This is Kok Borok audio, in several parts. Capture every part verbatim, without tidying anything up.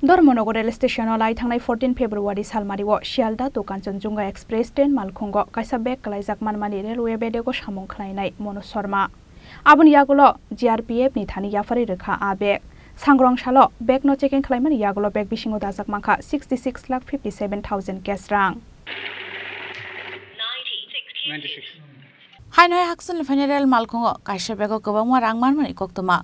Dharmanagar rail station-o lai thangnai fourteen February salmario Sialda to Kanchanjunga Express train malkhungo kaisa bag kwlaijak manmani railway bedego samung khlainai Monu Sharma. Aboni yagulo G R P F ni thani yapharwi rwkha a bag. Sangrong salo bag no checking khlaimani yagulo bag bisingo dajak mankha sixty six lakh fifty seven thousand cash rang. Haino hai hakchal ni phainai rail malkhungo kaisa bag o kwbangma rang manmani koktwma.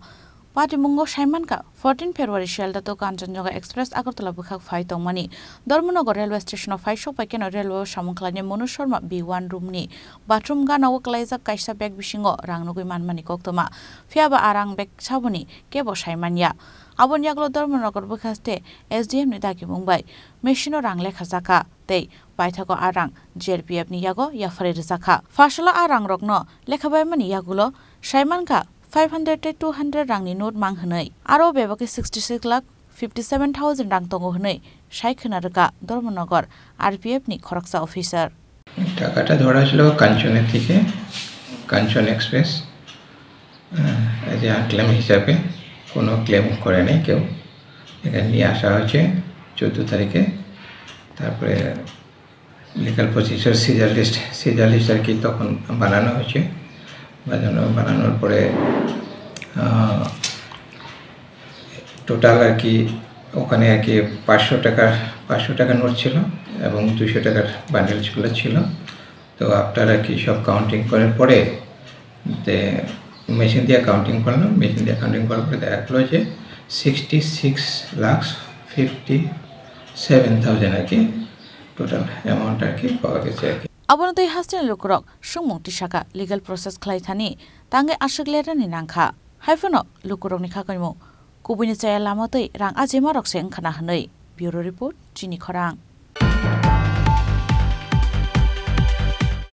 Patimungo saimankha, fourteen February Sialda to Kanchanjunga Express Agartala bwkhak phai tongmani. Dharmanagar railway station-o phai sok bai keno railway-o samung khlainai Monu Sharma B one room-ni bathroom gana-o kwlaijak kaisa bag bisingo rang nugwi manmani koktwma. Phiyaba a rang bag saboni kebo sai manya. Aboni yagulo Dharmanagar bwkhaste S D M ni dagimung bai machine-o rang lekha jakha tei paithago a rang G R P F ni yago yapharwi rwjakha. Pharsalo a rangrokno lekha baimani yagulo saimankha five hundred tei two hundred rangni note mang hwnwi. Aro bebakhe sixty six lakh fifty seven thousand rang tongo hwnwi sai khwna rwkha Dharmanagar R P F ni khoroksa officer. টাকাটা ধরা ছিল কাঞ্চনের থেকে, কাঞ্চন এক্সপ্রেস। আহ, এই যে আনক্লেম হিসাবে কোনো ক্লেম করে নেই কেউ। এখানে নিয়ে আসা হয়েছে চোদ্দো তারিখে। তারপরে legal procedure, seizure list, seizure list আর কি তখন বানানো হয়েছে। বানানো, বানানোর পরে, আহ, টোটাল আর কি ওখানে আর কি পাঁচশো টাকার, পাঁচশো টাকার নোট ছিল এবং দুইশো টাকার বান্ডেলগুলো ছিল। তো আফটার আর কি সব কাউন্টিং করার পরে, তে মেশিন দিয়ে কাউন্টিং করলাম, মেশিন দিয়ে কাউন্টিং করার পরে দেখা গেলো যে sixty six lakh fifty seven thousand আর কি টোটাল অ্যামাউন্ট আর কি পাওয়া গেছে আর কি। Abono tei hasteni lukurok swngmung tisaka legal process khlai thani tangwi aswk lerani nangkha. Haiphano lukurokni khakoimung kubuini chaya lama tei rang ajimarok se wngkhana hwnwi. Bureau Report, Chini Khorang.